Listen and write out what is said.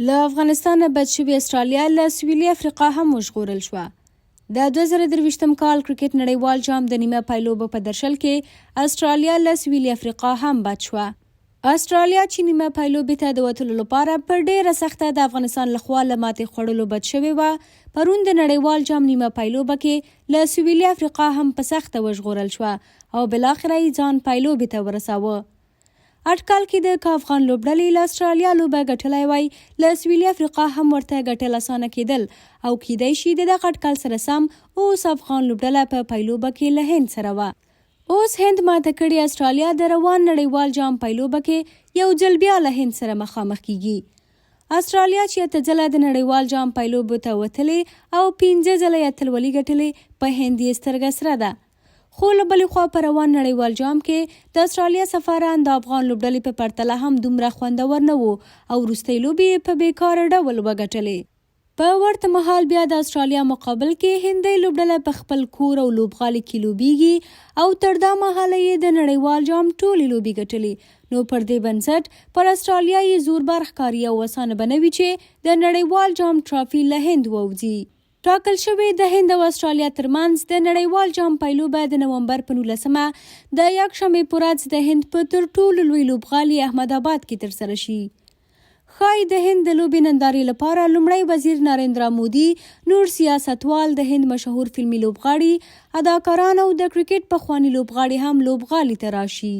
له افغانستانه بچ شوې اسټرالیا له سویلي افریقا هم وژغورل شوه. د 2023 کال کرکټ نړیوال جام د نیمه پایلوبو په درشل کې اسټرالیا له سویلي افریقا هم بچ شوه. اسټرالیا چې نیمه پایلوبې ته د وتلو لپاره په ډېره سخته د افغانستان له خوا له ماتې خوړلو بچ شوې وه، پرون د نړیوال جام نیمه پایلوبه کې له سویلي افریقا هم په سخته وژغورل شوه او بالاخره یې ځان پایلوبې ته ورساوه. اټکل کېده که افغان لوبډلې له اسټرالیا لوبه ګټلی وای، له سویلي افریقا هم ورته ګټل اسانه کېدل او کېدای شي د دغه اټکل سره سم اوس افغان لوبډله په پایلوبه کې له هند سره وه. اوس هند ماته کړې اسټرالیا د روان نړیوال جام پایلوبه کې یو ځل بیا له هند سره مخامخ کېږي. اسټرالیا چې اته ځله د نړیوال جام پایلوبو ته وتلې او پنځه ځله یې اتلولي ګټلې، په هند یې سترګه سره ده. خو له بلې خوا په روان نړیوال جام کې د اسټرالیا سفر ان د افغان لوبډلې په پرتله هم دومره خوندور نه و او وروستۍ لوبې یې په بې کاره ډول وګټلې. په ورته مهال بیا د اسټرالیا مقابل کې هندۍ لوبډله په خپل کور او لوبغالي کې لوبیږي او تر دا مهاله یې د نړیوال جام ټولې لوبې ګټلي نو پر دې بنسټ پر اسټرالیا یې زور بار ښکاري او اسانه به نه وي چې د نړیوال جام ټرافي له هند ووځي. ټاکل شوې د هند او اسټرالیا ترمنځ د نړیوال جام پایلوبه د نومبر په 19 مه د یکشنبې په ورځ د هند په تر ټولو لوی لوبغالي احمد آباد کې ترسره شي. ښايي د هند د لوبې نندارې لپاره لومړی وزیر نارندرا مودي، نور سیاستوال، د هند مشهور فلمي لوبغاړي، اداکاران او د کرکټ پخواني لوبغاړي هم لوبغالي ته راشي.